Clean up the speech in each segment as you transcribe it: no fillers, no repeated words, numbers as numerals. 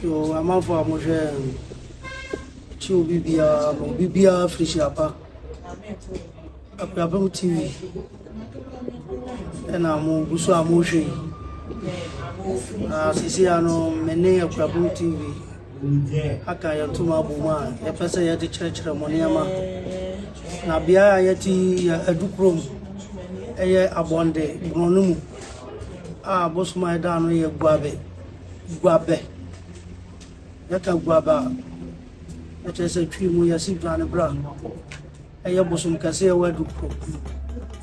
Yo, amanfoɔ a mohwɛ yɛn, kyi obi biara, ma obi biara firi hyiapa. Akuapem TV ɛna mo gu so a mohwɛ yi. Na sisi ano me ne Akuapem TV aka yɛn ntoma abɔ mu a yɛpɛ sɛ yɛde kyerɛkyerɛ mo nneɛma. Na beaeɛ a yɛte yi yɛ Adukurom, ɛyɛ Abɔnde borɔno mu a bosom a ɛda ano yɛ Guabe. Guabɛ. Yɛka guabɛ a, na kyerɛ sɛ Twi mu yɛse dwane bra. Ɛyɛ bosom kɛse a ɛwɔ Adu kurom.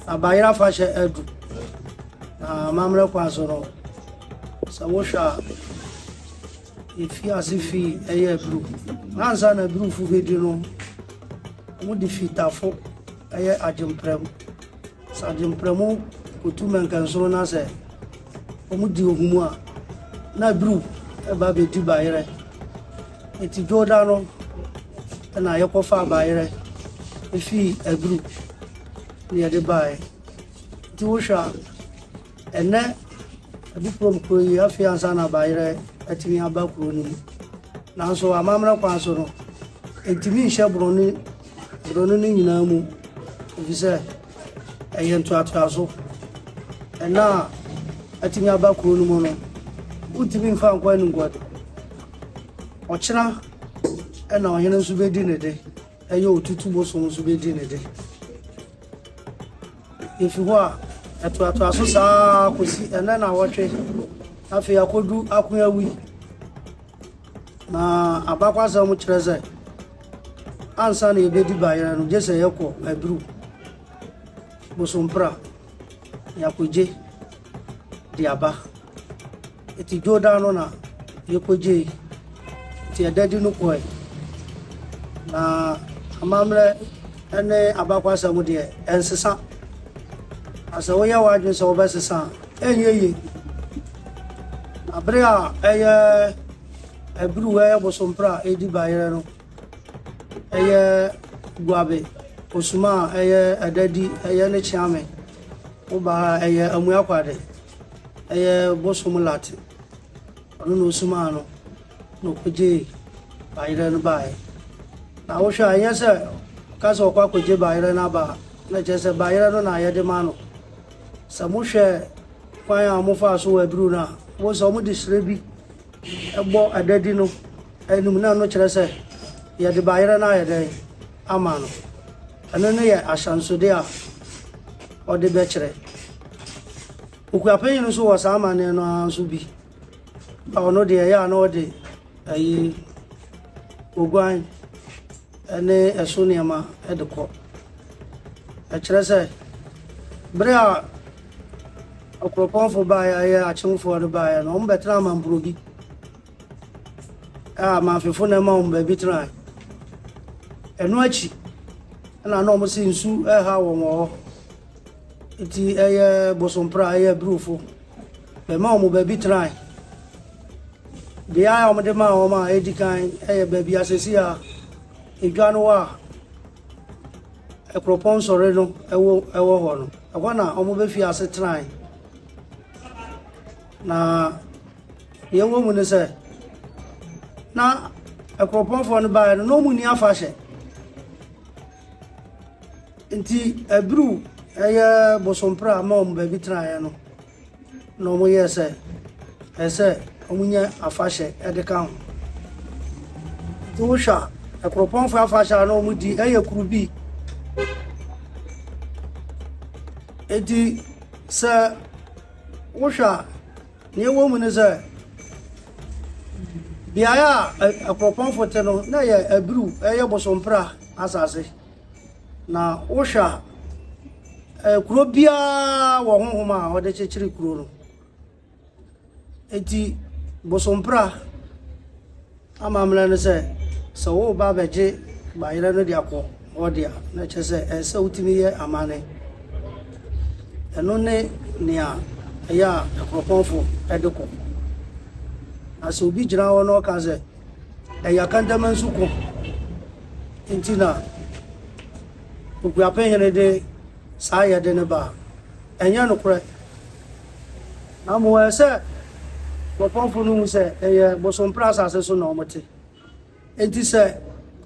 Na Bayerɛ afahyɛ adu. Na amammerɛ kwan so no, sɛ wohwɛ a, yɛfi ase fi ɛyɛ aburu. Na ansa na aburufo bɛdi no, wɔde fi tafo ɛyɛ agyemprɛm. Sɛ agyemprɛm kɔtu mmɛnkɛnsono na sɛ wɔdi ohumu a, na abiriw ba bɛdi bayerɛ. Enti Dwoda no na yɛkɔfaa bayerɛ fii abiriw na yɛde baeɛ. Nti wohwɛ a, ɛnnɛ Adukurom kuro yi afei ansa na bayerɛ atumi aba kuro no mu. Nanso amammerɛ kwan so no, ɛntumi nhyɛ borɔno borɔno no nyinaa mu efisɛ ɛyɛ ntoatoaso. Ɛna a atumi aba kuro no mu no, wontumi mfa nkɔ animguade. Ɔkyena ɛna ɔhene nso bɛdi ne de, ɛyɛ otutu bosom nso bɛdi ne de. Yɛfi hɔ a, ɛtoatoa so saa kɔsi ɛnɛ na wɔtwe. Afei akɔdu akoawi. Na abakwasɛm kyerɛ sɛ ansa na yɛbɛdi bayerɛ no, gye sɛ yɛkɔ aduru bosompra yɛakɔgye de aba. Nti dwoda no na yɛkɔgyei, nti ɛda di no kɔe. Na amammerɛ ne abakwasɛm deɛ ɛnsesa. Na sɛ woyɛ w'adwene sɛ wobɛsesa a, ɛnyɛ yie. Na bere a ɛyɛ abiruw ɛyɛ bosompra a ɛredi bayerɛ no, ɛyɛ guabe osuma a ɛyɛ ɛdadi ɛyɛ ne kyeame woba ha a ɛyɛ amuakwade ɛyɛ bosom late ɔno na osumaa no na ɔkɔgyee bayerɛ no baeɛ. Na wohwɛ a ɛnyɛ sɛ ɔka sɛ ɔkɔ akɔgye bayerɛ no aba a na kyerɛ sɛ bayerɛ no na yɛde ma no. Sɛ mohwɛ kwan a wɔfaa so wɔ aduru no a, wohu sɛ wɔde hyerɛ bi bɔ adadi no anim na ɛno kyerɛ sɛ yɛde bayerɛ no ayɛ dɛn ama no. Ɛno no yɛ ahyɛnsode a ɔde bɛkyerɛ. Okuapanyin nso wɔ saa amanneɛ no ara nso bi. A ɔno deɛ ɛyɛ a na ɔde ayi oguan ne ɛso nneɛma de kɔ. Ɛkyerɛ sɛ bere a ɔkuropɔnfo baeɛ a ɛyɛ akyemfoɔ no baeɛ no, wɔbɛtena amampuro bi a amanfefo na ɛma wɔn baabi tenae. Ɛno akyi na na wɔn se nsu ɛha wɔn wɔ hɔ. Nti ɛyɛ bosompra, ɛyɛ aburufo. Bɛma wɔn baabi tenae. Beae a wɔde maa wɔn a edi kan yɛ baabi a seesei a edwa no wɔ a Kuropɔn Nsɔre no wɔ wɔ hɔ no. Ɛhɔ na wɔbɛfii ase tenae. Na deɛ ɛwɔ mu ne sɛ, na Akuropɔnfoɔ no baeɛ no, na wɔnni afahyɛ. Nti abiru ɛyɛ bosompra a ma wɔn baabi tenaeɛ no, na wɔyɛɛ sɛ ɛsɛ sɛ wɔnya afahyɛ de ka ho. Nti wohwɛ a, Akuropɔnfoɔ afahyɛ a na wɔdi ɛyɛ kurubi. Nti sɛ wohwɛ a, nea ɛwɔ mu ne sɛ beaeɛ a Akuropɔnfo te no, na ɛyɛ abiru, ɛyɛ bosompra asase. Na wohwɛ a, eh, kuro biara wɔ honhom a wɔde kyekyere kuro no. Enti bosompra amammerɛ no sɛ, sɛ woreba abɛgye bayerɛ no de akɔ hɔ de a, na kyerɛ sɛ ɛsɛ sɛ wotumi yɛ amanne. Ɛno ne nea ɛyɛ a akuropɔnfo de kɔ. Na sɛ obi gyina hɔ na ɔka sɛ ɛyɛ akantamansu ko nti na Okuapehene de saa ayɛde no ba a, ɛnyɛ nokorɛ. Na mmom ɛsɛ sɛ Kuropɔnfo no hu sɛ ɛyɛ Bosompra asase so na wɔte. Enti sɛ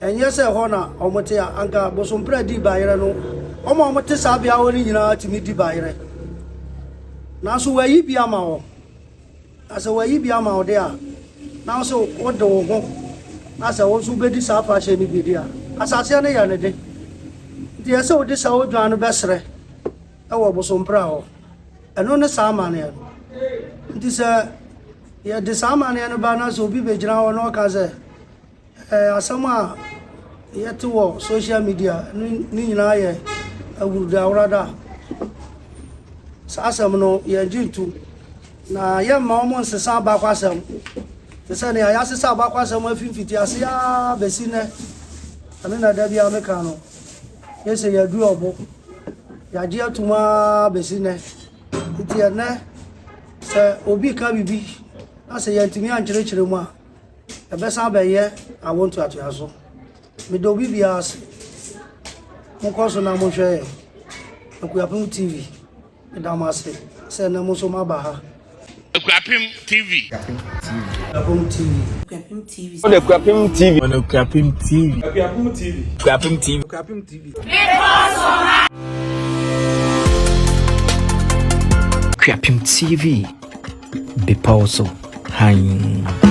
ɛnyɛ sɛ ɛhɔ na wɔte a, anka Bosompra di bayerɛ no, wɔn a wɔte saa bea hɔ no nyinaa tumi di bayerɛ. Nanso wɔayi bi ama wɔn. Na sɛ wɔayi bi ama wo de a, na wo sɛ wode wo ho, na sɛ wo nso wobɛdi saa afahyɛ no bi de a, asaseɛ no yɛ ne de. Nti ɛsɛ sɛ wode saa odwan no bɛsrɛ wɔ Bosompra hɔ. Ɛno ne saa amanneɛ no. Nti sɛ yɛde saa amanneɛ no ba na sɛ obi bɛgyina hɔ na ɔka sɛ ɛɛ asɛm a yɛte wɔ social media no ne nyinaa yɛ awurudawurada a, saa asɛm no yɛngye ntom na yɛmma wɔn nsesa abakwasɛm te sɛ nea yɛasesa abakwasɛm afi mfitiase ara bɛsi nnɛ. Ɛno na da biara meka no, yɛsɛ yɛadu ɔbo. Yɛagye atom ara bɛsi nnɛ. Nti ɛnnɛ, sɛ obi ka biribi na sɛ yɛantumi ankyerɛkyerɛ mu a, ɛbɛsan abɛyɛ awo ntoatoaso. Meda obi biara ase. Monkɔ so na monhwɛ yɛn. Akuapem TV, meda mo ase sɛ ɛnnɛ mo nso moaba ha. Akuapem TV. Akuapem TV. Akuapem TV. On Akuapem TV. On Akuapem TV. Akuapem TV. Akuapem TV. Akuapem TV. Akuapem TV. Bepɔw so hann.